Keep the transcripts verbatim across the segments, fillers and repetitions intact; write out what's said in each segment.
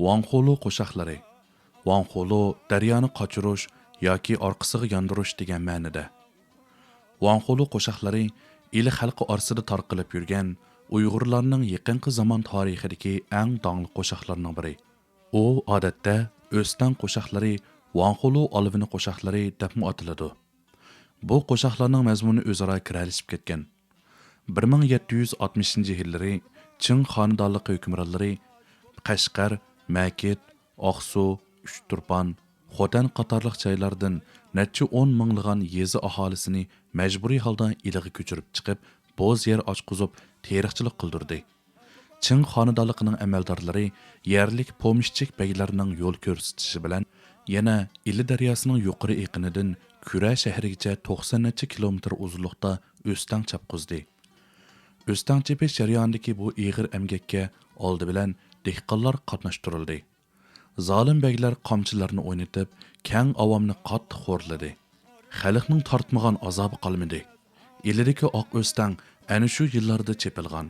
ۋاڭخۇلۇ قوشاقلىرى. ۋاڭخۇلۇ دەريانى قاچۇرۇش ياكى ئارقىسىغا ياندۇرۇش دېگەن مەنىدە. ۋاڭخۇلۇ قوشاقلىرى ئىلى خەلقى ئارىسىدا تارقىلىپ يۈرگەن ئۇيغۇرلارنىڭ يېقىنقى زامان تارىخىدىكى ئەڭ داڭلىق قوشاقلارنىڭ بىرى. ئۇ ئادەتتە ئۆستەڭ قوشاقلىرى، ۋاڭخۇلۇ ئالۋىنى قوشاقلىرى دەپمۇ ئاتىلىدۇ. بۇ قوشاقلارنىڭ مەزمۇنى ئۆزئارا كىرەلىشىپ كەتكەن. بىر مىڭ يەتتە يۈز ئاتمىشىنچى يىللىرى چىڭ خانىدانلىقى ھۆكۈمرانلىرى قەشقەر، مەكىت، ئاقسۇ، ئۈچتۇرپان، خوتەن قاتارلىق جايلاردىن نەچچە ئون مىڭلىغان يېزا ئاھالىسىنى مەجبۇرىي ھالدا ئىلىغا كۆچۈرۈپ چىقىپ، بوز يەر ئاچقۇزۇپ، تېرىقچىلىق قىلدۇردى. چىڭ خانىدانلىقىنىڭ ئەمەلدارلىرى يەرلىك پومېشچىك بەگلەرنىڭ يول كۆرسىتىشى بىلەن يەنە ئىلى دەرياسىنىڭ يۇقىرى ئېقىنىدىن كۈرە شەھىرىگىچە توقسان نەچچە كىلومېتىر ئۇزۇنلۇقتا ئۆستەڭ چاپقۇزدى. ئۆستەڭ چېپىش جەريانىدىكى بۇ ئېغىر ئەمگەككە ئالدى بىلەن دېھقانلار قاتناشتۇرۇلدى. زالىم بەگلەر قامچىلىرىنى ئوينىتىپ، كەڭ ئاۋامنى قاتتىق خورلىدى. خەلقنىڭ تارتمىغان ئازابى قالمىدى. ئىلىدىكى ئاق ئۆستەڭ ئەنە شۇ يىللاردا چېپىلغان.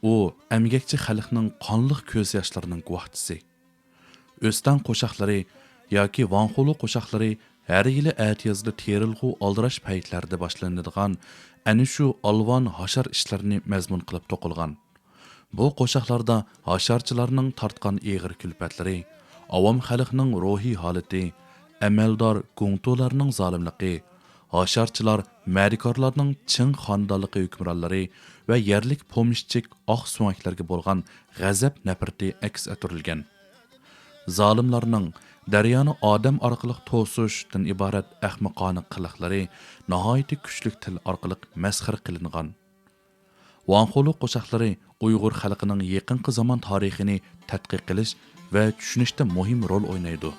ئۇ ئەمگەكچى خەلقنىڭ قانلىق كۆز ياشلىرىنىڭ گۇۋاھچىسى. ئۆستەڭ قوشاقلىرى ياكى ۋاڭخۇلۇ قوشاقلىرى ھەر يىلى ئەتىيازدا تېرىلغۇ ئالدىراش پەيتلەردە باشلىنىدىغان ئەنە شۇ ئالۋان ھاشار ئىشلىرىنى مەزمۇن قىلىپ توقۇلغان. بۇ قوشاقلاردا ھاشارچىلارنىڭ تارتقان ئېغىر كۈلپەتلىرى، ئاۋام خەلقنىڭ روھىي ھالىتى، ئەمەلدار گۇڭتۇلارنىڭ زالىملىقى، ھاشارچىلار، مەدىكارلارنىڭ چىڭ خانىدانلىقى ھۆكۈمرانلىرى ۋە يەرلىك پومېشچىك ئاق سۆڭەكلەرگە بولغان غەزەپ نەپرىتى ئەكس ئەتتۈرۈلگەن. زالىملارنىڭ دەريانى ئادەم ئارقىلىق توسۇشتىن ئىبارەت ئەخمىقانە قىلىقلىرى ناھايىتى كۈچلۈك تىل ئارقىلىق مەسخىرە قىلىنغان. ۋاڭخۇلۇ قوشاقلىرى ئۇيغۇر خەلقىنىڭ يېقىنقى زامان تارىخىنى تەتقىق قىلىش ۋە چۈشىنىشتە مۇھىم رول ئوينايدۇ.